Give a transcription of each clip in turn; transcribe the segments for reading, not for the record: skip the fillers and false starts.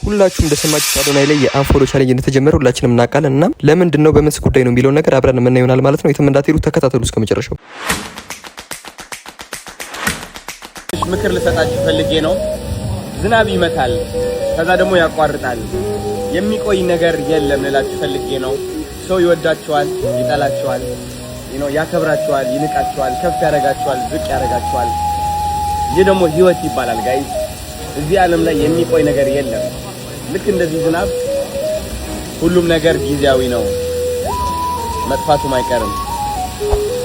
ሁላችሁም እንደሰማችሁት አዶናይ ላይ የ unfollow challenge እንደተጀመረ ሁላችንም እናውቃለን። እና ለምንድን ነው፣ በምንስ ጉዳይ ነው የሚለውን ነገር አብረን የምናየው ይሆናል ማለት ነው። የትም እንዳትሄዱ፣ ተከታተሉ እስከ መጨረሻው። ምክር ልሰጣችሁ ፈልጌ ነው። ዝናብ ይመታል፣ ከዛ ደግሞ ያቋርጣል። የሚቆይ ነገር የለም ልላችሁ ፈልጌ ነው። ሰው ይወዳችኋል፣ ይጠላችኋል፣ ያከብራችኋል፣ ይንቃችኋል፣ ከፍ ያደርጋችኋል፣ ዝቅ ያደርጋችኋል። ይህ ደግሞ ህይወት ይባላል guys። እዚህ ዓለም ላይ የሚቆይ ነገር የለም። ልክ እንደዚህ ዝናብ ሁሉም ነገር ጊዜያዊ ነው፣ መጥፋቱም አይቀርም።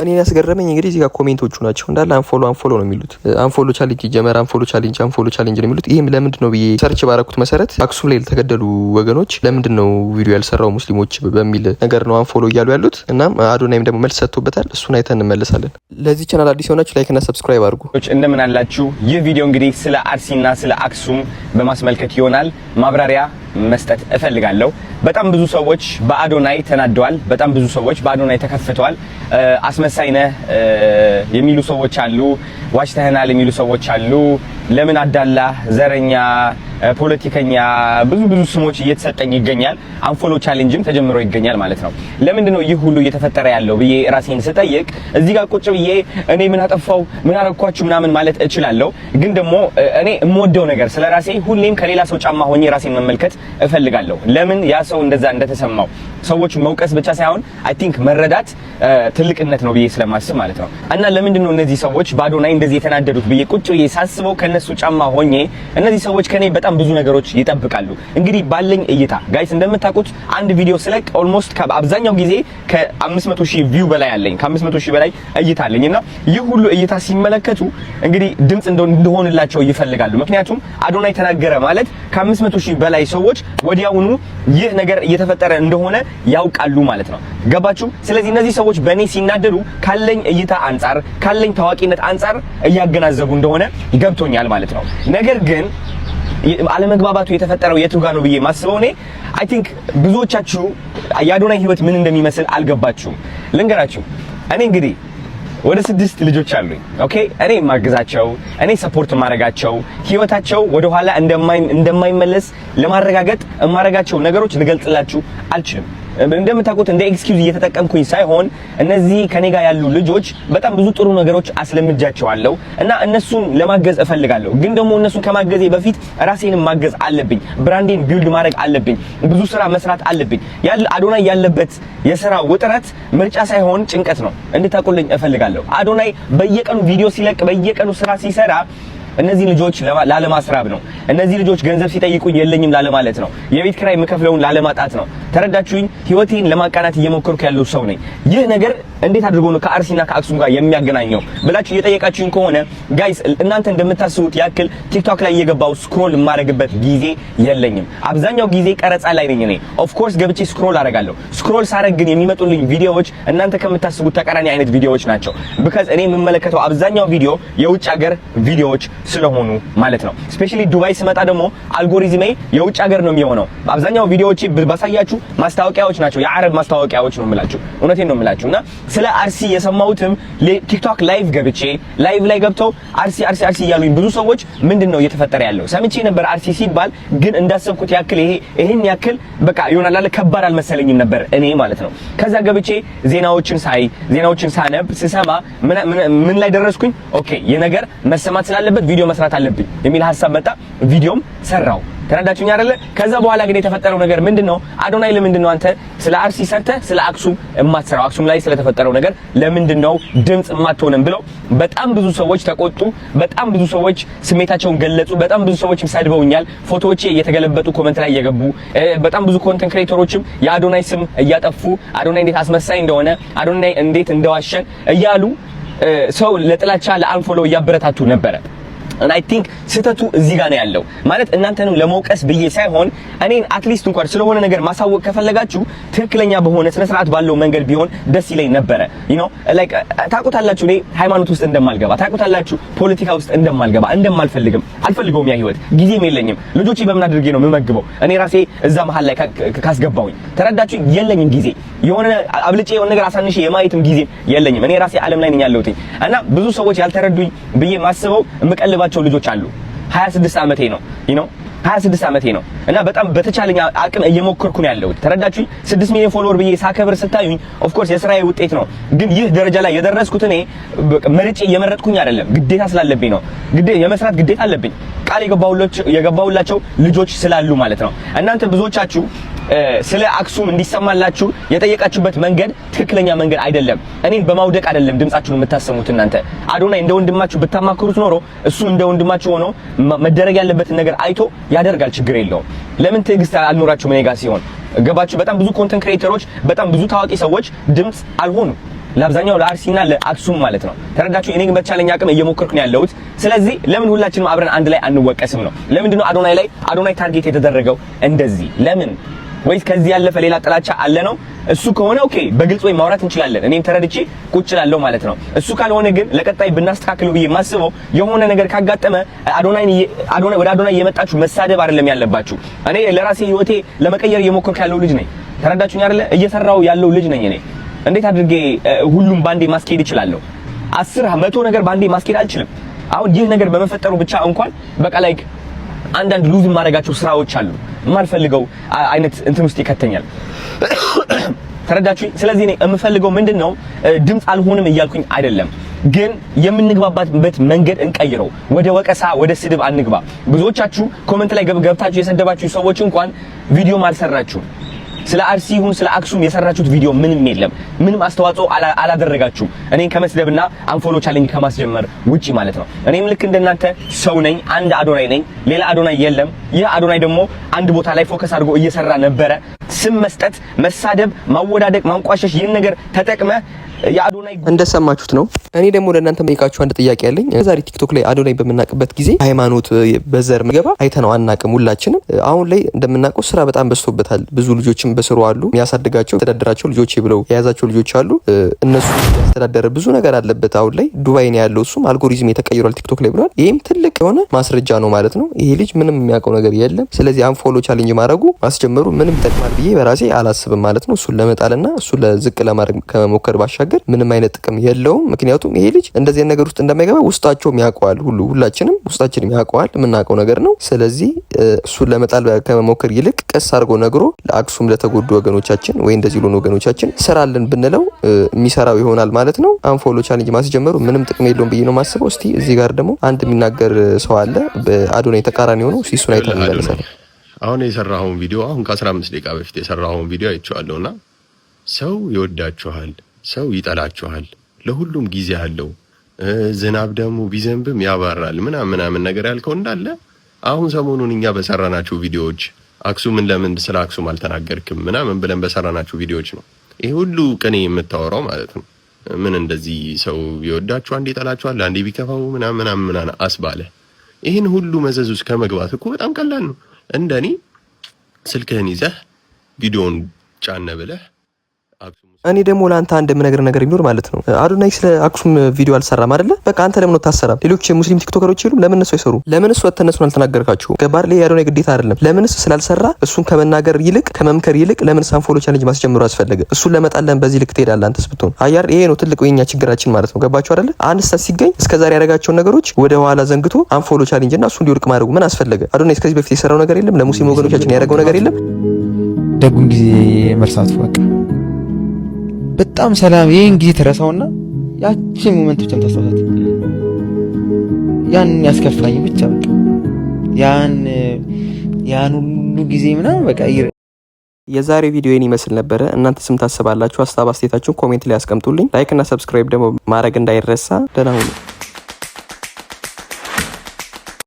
እኔን ያስገረመኝ እንግዲህ እዚህ ጋር comment ኦቹ ናቸው። እንዳለ unfollow unfollow ነው የሚሉት። Unfollow challenge ይጀመር፣ unfollow challenge፣ unfollow challenge ነው የሚሉት። ይህም ለምንድን ነው ብዬ search ባረኩት መሰረት አክሱም ላይ ለተገደሉ ወገኖች ለምንድን ነው ቪዲዮ ያልሰራው ሙስሊሞች በሚል ነገር ነው unfollow እያሉ ያሉት። እናም አዶናይም ደግሞ መልስ ሰጥቶበታል። እሱን አይተን እንመለሳለን። ለዚህ ቻናል አዲስ የሆናችሁ like እና subscribe አድርጉ። እንደምን አላችሁ? ይህ ቪዲዮ እንግዲህ ስለ አርሲና ስለ አክሱም በማስመልከት ይሆናል። ማብራሪያ መስጠት እፈልጋለሁ። በጣም ብዙ ሰዎች በአዶናይ ተናደዋል። በጣም ብዙ ሰዎች በአዶናይ ተከፍተዋል። አስመሳይ ነህ የሚሉ ሰዎች አሉ። ዋሽተህናል የሚሉ ሰዎች አሉ። ለምን አዳላህ፣ ዘረኛ፣ ፖለቲከኛ፣ ብዙ ብዙ ስሞች እየተሰጠኝ ይገኛል። Unfollow challenge ም ተጀምሮ ይገኛል ማለት ነው። ለምንድን ነው ይህ ሁሉ እየተፈጠረ ያለው ብዬ ራሴን ስጠይቅ እዚህ ጋር ቁጭ ብዬ እኔ ምን አጠፋው፣ ምን አረኳችሁ ምናምን ማለት እችላለሁ። ግን ደግሞ እኔ የምወደው ነገር ስለ ራሴ ሁሌም ከሌላ ሰው ጫማ ሆኜ ራሴን መመልከት እፈልጋለሁ። ለምን ያ ሰው እንደዛ እንደተሰማው ሰዎች መውቀስ ብቻ ሳይሆን I think መረዳት ትልቅነት ነው ብዬ ስለማስብ ማለት ነው። እና ለምንድን ነው እነዚህ ሰዎች በአዶናይ እንደዚህ የተናደዱት ብዬ ቁጭ ብዬ ሳስበው ከነሱ ጫማ ሆኜ እነዚህ ሰዎች ከኔ በጣም ብዙ ነገሮች ይጠብቃሉ። እንግዲህ ባለኝ እይታ guys፣ እንደምታውቁት አንድ ቪዲዮ ስለቅ almost አብዛኛው ጊዜ ከ500 ሺህ view በላይ አለኝ፣ ከ500 ሺህ በላይ እይታ አለኝ። እና ይህ ሁሉ እይታ ሲመለከቱ እንግዲህ ድምጽ እንደሆንላቸው ይፈልጋሉ። ምክንያቱም አዶናይ ተናገረ ማለት ከ500 ሺህ በላይ ሰዎች ወዲያውኑ ይህ ነገር እየተፈጠረ እንደሆነ ያውቃሉ ማለት ነው። ገባችሁ? ስለዚህ እነዚህ ሰዎች በእኔ ሲናደዱ ካለኝ እይታ አንጻር፣ ካለኝ ታዋቂነት አንጻር እያገናዘቡ እንደሆነ ገብቶኛል ማለት ነው። ነገር ግን አለመግባባቱ የተፈጠረው የቱ ጋር ነው ብዬ ማስበው እኔ I think ብዙዎቻችሁ የአዶናይ ህይወት ምን እንደሚመስል አልገባችሁም። ልንገራችሁ፣ እኔ እንግዲህ ወደ ስድስት ልጆች አሉኝ። Okay፣ እኔ የማግዛቸው፣ እኔ support የማረጋቸው፣ ህይወታቸው ወደኋላ እንደማይመለስ ለማረጋገጥ የማረጋቸው ነገሮች ልገልጽላችሁ አልችልም። እንደምታውቁት እንደ excuse እየተጠቀምኩኝ ሳይሆን እነዚህ ከኔ ጋር ያሉ ልጆች በጣም ብዙ ጥሩ ነገሮች አስለምጃቸዋለሁ እና እነሱን ለማገዝ እፈልጋለሁ። ግን ደግሞ እነሱን ከማገዜ በፊት ራሴንም ማገዝ አለብኝ። Brand ኤን build ማድረግ አለብኝ። ብዙ ስራ መስራት አለብኝ። አዶናይ ያለበት የስራ ውጥረት ምርጫ ሳይሆን ጭንቀት ነው። እንድታውቁልኝ እፈልጋለሁ። አዶናይ በየቀኑ ቪዲዮ ሲለቅ፣ በየቀኑ ስራ ሲሰራ እነዚህ ልጆች ላለማስራብ ነው። እነዚህ ልጆች ገንዘብ ሲጠይቁኝ የለኝም ላለማለት ነው። የቤት ኪራይ የምከፍለውን ላለማጣት ነው። ተረዳችሁኝ? ህይወቴን ለማቃናት እየሞከርኩ ያለው ሰው ነኝ። ይህ ነገር እንዴት አድርጎ ነው ከአርሲና ከአክሱም ጋር የሚያገናኘው ብላችሁ እየጠየቃችሁኝ ከሆነ guys፣ እናንተ እንደምታስቡት ያክል ቲክቶክ ላይ እየገባው scroll የማደርግበት ጊዜ የለኝም። አብዛኛው ጊዜ ቀረጻ ላይ ነኝ እኔ። Of course ገብቼ scroll አደርጋለሁ። Scroll ሳደርግ ግን የሚመጡልኝ ቪዲዮዎች እናንተ ከምታስቡት ተቃራኒ አይነት ቪዲዮዎች ናቸው። Because እኔ የምመለከተው አብዛኛው ቪዲዮ የውጭ ሀገር ቪዲዮዎች ስለሆኑ ማለት ነው። Especially ዱባይ ስመጣ ደግሞ አልጎሪዝሜ የውጭ ሀገር ነው የሚሆነው። አብዛኛው ቪዲዮዎች ባሳያችሁ ማስታወቂያዎች ናቸው፣ የአረብ ማስታወቂያዎች ነው የምላችሁ። እውነቴን ነው የምላችሁ። እና ስለ አርሲ የሰማሁትም ቲክቶክ live ገብቼ live ላይ ገብተው አርሲ አርሲ አርሲ እያሉኝ ብዙ ሰዎች ምንድን ነው እየተፈጠረ ያለው ሰምቼ ነበር አርሲ ሲባል፣ ግን እንዳሰብኩት ያክል ይሄ ይሄን ያክል በቃ ይሆናል አለ ከባድ አልመሰለኝም ነበር እኔ ማለት ነው። ከዛ ገብቼ ዜናዎችን ሳይ፣ ዜናዎችን ሳነብ፣ ስሰማ ምን ላይ ደረስኩኝ? Okay፣ ይህ ነገር መሰማት ስላለበት ቪዲዮ መስራት አለብኝ የሚል ሀሳብ መጣ። ቪዲዮም ሰራው። ተረዳችሁኝ አይደለ? ከዛ በኋላ ግን የተፈጠረው ነገር ምንድነው? አዶናይ ለምንድነው አንተ ስለ አርሲ ሰርተህ ስለ አክሱም የማትሰራው? አክሱም ላይ ስለተፈጠረው ነገር ለምንድነው ድምጽ የማትሆነን ብለው በጣም ብዙ ሰዎች ተቆጡ። በጣም ብዙ ሰዎች ስሜታቸውን ገለጹ። በጣም ብዙ ሰዎች ሰድበውኛል። ፎቶዎቼ እየተገለበጡ comment ላይ እየገቡ፣ በጣም ብዙ content creator ኦችም የአዶናይ ስም እያጠፉ፣ አዶናይ እንዴት አስመሳይ እንደሆነ፣ አዶናይ እንዴት እንደዋሸን እያሉ ሰው ለጥላቻ ለ unfollow እያበረታቱ ነበረ። And I think ስህተቱ እዚህ ጋር ነው ያለው። ማለት እናንተንም ለመውቀስ ብዬ ሳይሆን እኔን at least እንኳን ስለሆነ ነገር ማሳወቅ ከፈለጋችሁ ትክክለኛ በሆነ ስነ ስርዓት ባለው መንገድ ቢሆን ደስ ይለኝ ነበረ። Like ታውቁታላችሁ፣ እኔ ሃይማኖት ውስጥ እንደማልገባ ታውቁታላችሁ፣ ፖለቲካ ውስጥ እንደማልገባ፣ እንደማልፈልግም፣ አልፈልገውም። ያ ህይወት ጊዜም የለኝም። ልጆቼ በምን አድርጌ ነው የምመግበው? እኔ ራሴ እዛ መሀል ላይ ካስገባውኝ፣ ተረዳችሁ? የለኝም ጊዜ፣ የሆነ አብልጬ የሆነ ነገር አሳንሼ የማየትም ጊዜ የለኝም። እኔ ራሴ ዓለም ላይ ነኝ ያለሁት። እና ብዙ ሰዎች ያልተረዱኝ ብዬ ማስበው የምቀልባቸው ልጆች አሉ። 26 ዓመቴ ነው። 26 ዓመቴ ነው እና በጣም በተቻለኝ አቅም እየሞከርኩ ነው ያለሁት። ተረዳችሁኝ? 6 ሚሊዮን follower ብዬ ሳከብር ስታዩኝ of course የስራዬ ውጤት ነው። ግን ይህ ደረጃ ላይ የደረስኩት እኔ መርጬ እየመረጥኩኝ አይደለም፣ ግዴታ ስላለብኝ ነው። የመስራት ግዴታ አለብኝ። ቃል የገባሁላቸው ልጆች ስላሉ ማለት ነው። እናንተ ብዙዎቻችሁ ስለ አክሱም እንዲሰማላችሁ የጠየቃችሁበት መንገድ ትክክለኛ መንገድ አይደለም። እኔን በማውደቅ አይደለም ድምጻችሁን የምታሰሙት። እናንተ አዶናይ እንደ ወንድማችሁ ብታማክሩት ኖሮ እሱ እንደ ወንድማችሁ ሆኖ መደረግ ያለበትን ነገር አይቶ ያደርጋል። ችግር የለውም። ለምን ትዕግስት አልኖራችሁም እኔ ጋር ሲሆን? ገባችሁ? በጣም ብዙ content creator ኦች፣ በጣም ብዙ ታዋቂ ሰዎች ድምጽ አልሆኑም ለአብዛኛው ለአርሲና ለአክሱም ማለት ነው። ተረዳችሁ? እኔ ግን በተቻለኝ አቅም እየሞከርኩ ነው ያለሁት። ስለዚህ ለምን ሁላችንም አብረን አንድ ላይ አንወቀስም ነው? ለምንድን ነው አዶናይ ላይ አዶናይ target የተደረገው እንደዚህ? ለምን? ወይስ ከዚህ ያለፈ ሌላ ጥላቻ አለ ነው? እሱ ከሆነ okay፣ በግልጽ ወይ ማውራት እንችላለን። እኔም ተረድቼ ቁጭ እላለሁ ማለት ነው። እሱ ካልሆነ ግን ለቀጣይ ብናስተካክለው ብዬ የማስበው የሆነ ነገር ካጋጠመ አዶናይ አዶናይ ወደ አዶናይ እየመጣችሁ መሳደብ አይደለም ያለባችሁ። እኔ ለራሴ ህይወቴ ለመቀየር እየሞከርኩ ያለው ልጅ ነኝ። ተረዳችሁኝ አይደለ? እየሰራው ያለው ልጅ ነኝ እኔ። እንዴት አድርጌ ሁሉም ባንዴ ማስኬድ እችላለሁ? 10 100 ነገር ባንዴ ማስኬድ አልችልም። አሁን ይህ ነገር በመፈጠሩ ብቻ እንኳን በቃ like አንዳንድ lose የማደርጋቸው ስራዎች አሉ። የማልፈልገው አይነት እንትን ውስጥ ይከተኛል። ተረዳችሁኝ? ስለዚህ እኔ የምፈልገው ምንድነው ድምፅ አልሆንም እያልኩኝ አይደለም፣ ግን የምንግባባበት መንገድ እንቀይረው። ወደ ወቀሳ ወደ ስድብ አንግባ። ብዙዎቻችሁ comment ላይ ገብታችሁ የሰደባችሁ ሰዎች እንኳን ቪዲዮም አልሰራችሁም። ስለ አርሲ ይሁን ስለ አክሱም የሰራችሁት ቪዲዮ ምንም የለም። ምንም አስተዋጽኦ አላደረጋችሁም። እኔን ከመስደብና unfollow challenge ከማስጀመር ውጪ ማለት ነው። እኔም ልክ እንደናንተ ሰው ነኝ። አንድ አዶናይ ነኝ፣ ሌላ አዶናይ የለም። ይህ አዶናይ ደግሞ አንድ ቦታ ላይ focus አድርጎ እየሰራ ነበረ። ስም መስጠት፣ መሳደብ፣ ማወዳደቅ፣ ማንቋሸሽ ይህን ነገር ተጠቅመ የአዶናይ እንደሰማችሁት ነው። እኔ ደግሞ ለእናንተ ጠይቃችሁ አንድ ጥያቄ አለኝ። ዛሬ ቲክቶክ ላይ አዶናይ በምናውቅበት ጊዜ ሃይማኖት በዘር ገባ አይተነው አናውቅም ሁላችንም። አሁን ላይ እንደምናውቀው ስራ በጣም በዝቶበታል። ብዙ ልጆችም በስሩ አሉ፣ የሚያሳድጋቸው ያስተዳድራቸው ልጆቼ ብለው የያዛቸው ልጆች አሉ። እነሱ ያስተዳደረ ብዙ ነገር አለበት። አሁን ላይ ዱባይ ነው ያለው። እሱም አልጎሪዝም የተቀይሯል ቲክቶክ ላይ ብሏል። ይህም ትልቅ የሆነ ማስረጃ ነው ማለት ነው። ይሄ ልጅ ምንም የሚያውቀው ነገር የለም። ስለዚህ unfollow challenge ማድረጉ ማስጀመሩ ምንም ይጠቅማል ብዬ በራሴ አላስብም ማለት ነው። እሱን ለመጣልና እሱን ለዝቅ ለማድረግ ከመሞከር ባሻገር ምንም አይነት ጥቅም የለውም። ምክንያቱም ይሄ ልጅ እንደዚህ ነገር ውስጥ እንደማይገባ ውስጣቸውም ያውቀዋል። ሁላችንም ውስጣችንም ያውቀዋል፣ የምናውቀው ነገር ነው። ስለዚህ እሱን ለመጣል ከመሞከር ይልቅ ቀስ አድርጎ ነግሮ ለአክሱም ለተጎዱ ወገኖቻችን ወይ እንደዚህ ለሆኑ ወገኖቻችን ስራልን ብንለው የሚሰራው ይሆናል ማለት ነው። Unfollow challenge ማስጀመሩ ምንም ጥቅም የለውም ብዬ ነው የማስበው። እስቲ እዚህ ጋር ደግሞ አንድ የሚናገር ሰው አለ፣ በአዶናይ ተቃራኒ ሆኖ እሱን አይተን እንመለሳለን። አሁን የሰራኸውን ቪዲዮ፣ አሁን ከ15 ደቂቃ በፊት የሰራኸውን ቪዲዮ አይቼዋለሁና ሰው ይወዳችኋል፣ ሰው ይጠላችኋል፣ ለሁሉም ጊዜ አለው። ዝናብ ደግሞ ቢዘንብም ያባራል ምናምን ምናምን ነገር ያልከው እንዳለ አሁን ሰሞኑን እኛ በሰራናቸው ቪዲዮዎች አክሱምን ለምን ስለ አክሱም አልተናገርክም ምናምን ብለን በሰራናቸው ቪዲዮዎች ነው ይሄ ሁሉ ቅኔ የምታወራው ማለት ነው። ምን እንደዚህ ሰው ይወዳችሁ አንዴ ይጠላችኋል፣ አንዴ ቢከፋው ምናምን ምናምን ምናምን አስባለ። ይህን ሁሉ መዘዝ ውስጥ ከመግባት እኮ በጣም ቀላል ነው። እንደኔ ስልክህን ይዘህ ቪዲዮውን ጫነ ብለህ እኔ ደግሞ ለአንተ አንድ የምነግርህ ነገር ቢኖር ማለት ነው፣ አዶናይ ስለ አክሱም ቪዲዮ አልሰራም አይደለ? በቃ አንተ ለምን አታሰራም? ሌሎች የሙስሊም ቲክቶከሮች የሉም? ለምን እነሱ አይሰሩ? ለምን እሱ እነሱን አልተናገርካቸውም? ገባር ላይ የአዶናይ ግዴታ አይደለም። ለምንስ ስላልሰራ እሱን ከመናገር ይልቅ ከመምከር ይልቅ ለምንስ unfollow challenge ማስጀምሩ አስፈለገ? እሱን ለመጣለን በዚህ ልክ ትሄዳለህ። አንተስ ብትሆን አያር ይሄ ነው ትልቁ የኛ ችግራችን ማለት ነው። ገባችሁ አይደለ? አንድ ስህተት ሲገኝ እስከዛሬ ያደረጋቸውን ነገሮች ወደ ኋላ ዘንግቶ unfollow challenge እና እሱ እንዲወድቅ ማድረጉ ምን አስፈለገ? አዶናይ እስከዚህ በፊት የሰራው ነገር የለም። ለሙስሊም ወገኖቻችን ያደረገው ነገር የለም። ደጉን ጊዜ መርሳቱ በቃ በጣም ሰላም ይሄን ጊዜ ተረሳውና ያቺን moment ብቻ ታስታውሳት። ያን ያስከፋኝ ብቻ በቃ ያን ሁሉ ጊዜ ምናምን በቃ። የዛሬ ቪዲዮ ይህን ይመስል ነበረ። እናንተ ስም ታስባላችሁ? ሀሳብ አስተያየታችሁን comment ላይ አስቀምጡልኝ። Like እና subscribe ደግሞ ማድረግ እንዳይረሳ። ደህና ሁኑ።